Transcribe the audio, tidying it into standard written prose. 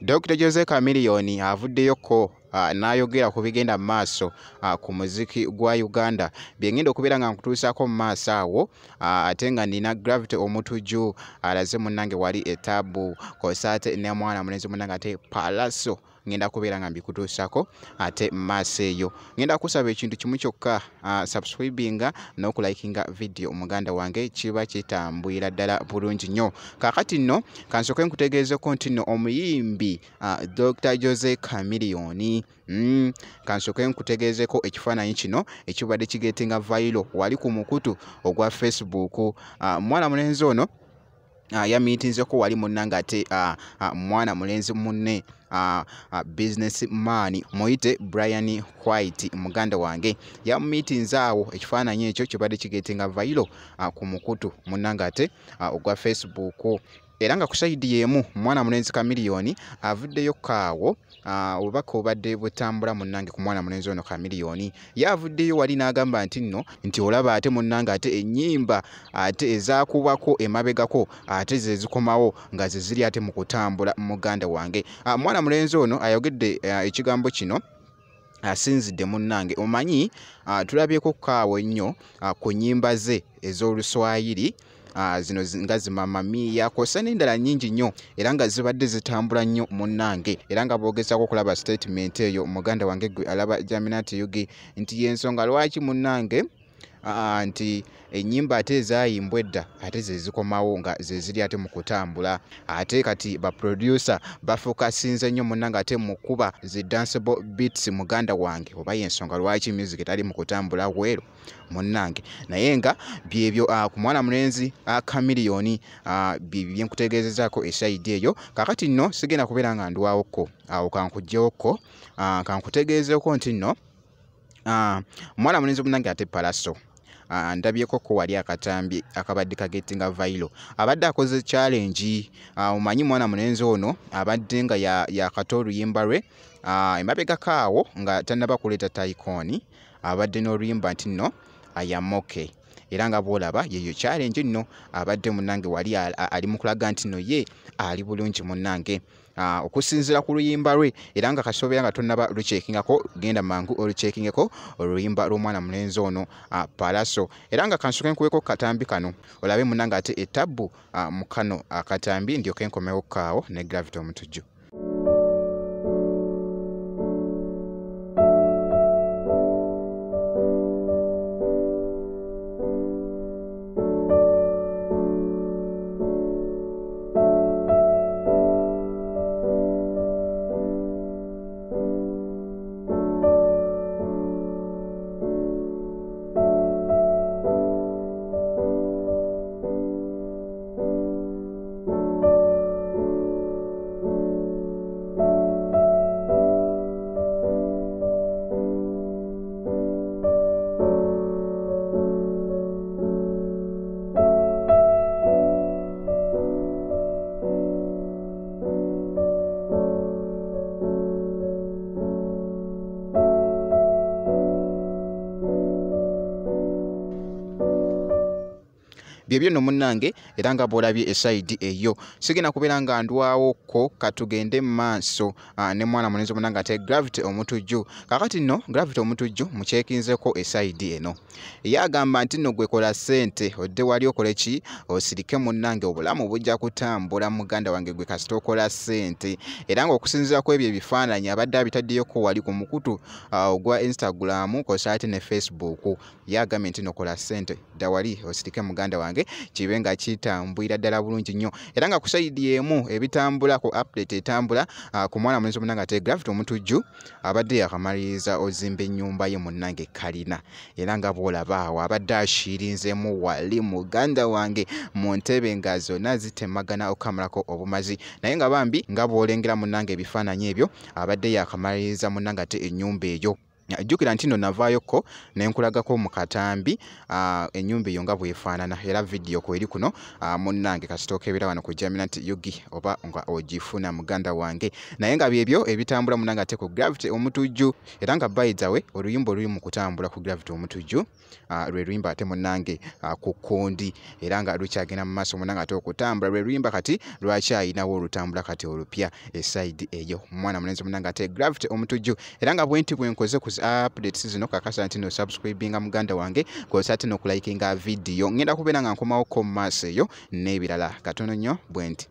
Dr. Jose Chameleone avuddeyoko n'ayogera ku bigenda mu maaso ku muziki gwa Uganda bye ngenda okubeera nga nkutuusaako mu maaso awo, ate nga nina Gravity Omutujju alaze munnange wali etaabu kw'ossa ate ne mwana mulenzi munnange ate Pallaso ngenda kubeera nga mbikutuusaako ate mu maaso eyo. Ngenda kusaba ekintu kimu kyokka, subscribinga n'okulikinga video muganda wange, kiba kitambwira ddala bulungi nnyo. Kaakati nno kansooke nkutegeezeko nti nno omuyimbi Dr. Jose Chameleone, kansooke nkutegeezeko ekifaananyi kino ekibadde kigetinga viral wali ku mukutu ogwa Facebook. Mwana mulenzi ono yamiitinzeko wali munnange ate mwana mulenzi munne business man muyite Brian White muganda wange yamumiitinze awo. Ekifaananyi ekyo kibadde kigetinga viral ku mukutu munnange ate ogwa Facebook. Era nga ku sayidi y'emu mwana mulenzi Chameleone avuddeyo kaawo, obubaka obadde butambula munnange ku mwana mulenzi ono Chameleone. Ye avuddeyo wali n'agamba nti nno nti olaba ate munnange ate ennyimba ate ezaakubwako emabegako ate ze zikomawo nga ze ziri ate mu kutambula muganda wange. Mwana mulenzi ono ayogedde ekigambo kino asinzidde munnange. Omanyi tulabyeko kaawo ennyo ku nnyimba ze ez'Oluswayiri, zino nga zimamamiya kw'ossa n'endala nnyingi nnyo era nga zibadde zitambula nnyo munnange, era nga boogezaako okulaba statement eyo muganda wange gwe alaba Jaminati Yugi nti y'ensonga lwaki munnange nti ennyimba ate ezaayimbwa edda ate ze zikomawo nga ze ziri ate mu kutambula. Ate kati ba producer bafokasinze nnyo munnange ate mu kuba zi danceable beats muganda wange, oba y'ensonga lwaki music etali mu kutambula bweru munnange. Naye nga byebyo ku mwana mulenzi Chameleone, bye nkutegeezezaako esayidi eyo. Kaakati nno sigenda kubeera nga ndwawokko awo, kankuggyewokko, kankutegeezeeko nti nno mwana mulenzi munnange ate Pallaso, ndabyeko ko wali akatambi akabadde kagetinga viral, abadde akoze challenge. Omanyi mwana mulenzi ono abadde nga yakata oluyimba lwe emabegako awo nga tannaba kuleeta Tycoon, abadde n'oluyimba nti nno ayamoke, era nga bw'olaba yeyo challenge nno abadde munnange wali ali mu kulaga nti nno ye ali bulungi munnange okusinziira ku luyimba lwe. Era nga kasobeera nga tonnaba lucheckingako, genda mangu olucheckingeko oluyimba lw'omwana mulenzi ono Pallaso. Era nga kansooke nkuweko katambi kano olabe munnange ate etabbu mu kano akatambi, ndyoke nkomewo kaawo ne Gravity Omutujju. Byebyo nno munnange, era nga bw'olabye esayidi eyo sigenda kubeera nga ndwawokko. Katugende mu maaso ne mwana mulenzi munnange ate Gravity Omutujju. Kaakati nno Gravity Omutujju mukyekinzeko esayidi eno, ye agamba nti nno gwe kola ssente odde wali okole ki, osirike munnange, obulamu bujja kutambula muganda wange gwe kasita okola ssente. Era ng'okusinziira ku ebyo ebifaananyi abadde abitaddeyoko wali ku mukutu ogwa Instagram kw'ossa ate ne Facebook, ye agambye nti nno kola ssente dda wali osirike muganda wange, kibe nga kitambwira ddala bulungi nnyo. Era nga ku sayidi emu ebitambula ku update etambula ku mwana mulenzi munnange ate Gravity Omutujju abadde yakamaliriza ozimba ennyumba ye munnange kalina, era nga bw'olaba awo abadde ashiirinzeemu wali muganda wange mu ntebe nga zonna zitemagana okukamalako obumazi. Naye nga bambi nga bw'olengera munnange ebifaananyi ebyo abadde yakamaliriza munnange ate ennyumba eyo. Jjukira nti nno navaayokko ne nkulagako mu katambi ennyumba eyo nga bw'efaanana, era vidiyo kweri kuno munnange kasita okeebera wano ku Jamina nti Yugi oba nga ogifuna muganda wange. Naye nga byebyo ebitambula munnange ate ku Gravity Omutujju, era nga by the way oluyimba oluli mu kutambula ku Gravity Omutujju lwe luyimba ate munnange ku kkundi, era nga lukyagenda mu maaso munnange ate okutambula lwe luyimba kati lwakyayinawo olutambula kati olupya esayidi eyo mwana mulenzi munnange ate Gravity Omutujju. Era nga bwenti bwe nkoze ku updates zino, kakasa nti no subscribinga muganda wange, kwosa ate n'okulikinga vidiyo. Ngenda kubeera nga nkomawoko mu maaso eyo n'ebirala katono nnyo bwenti.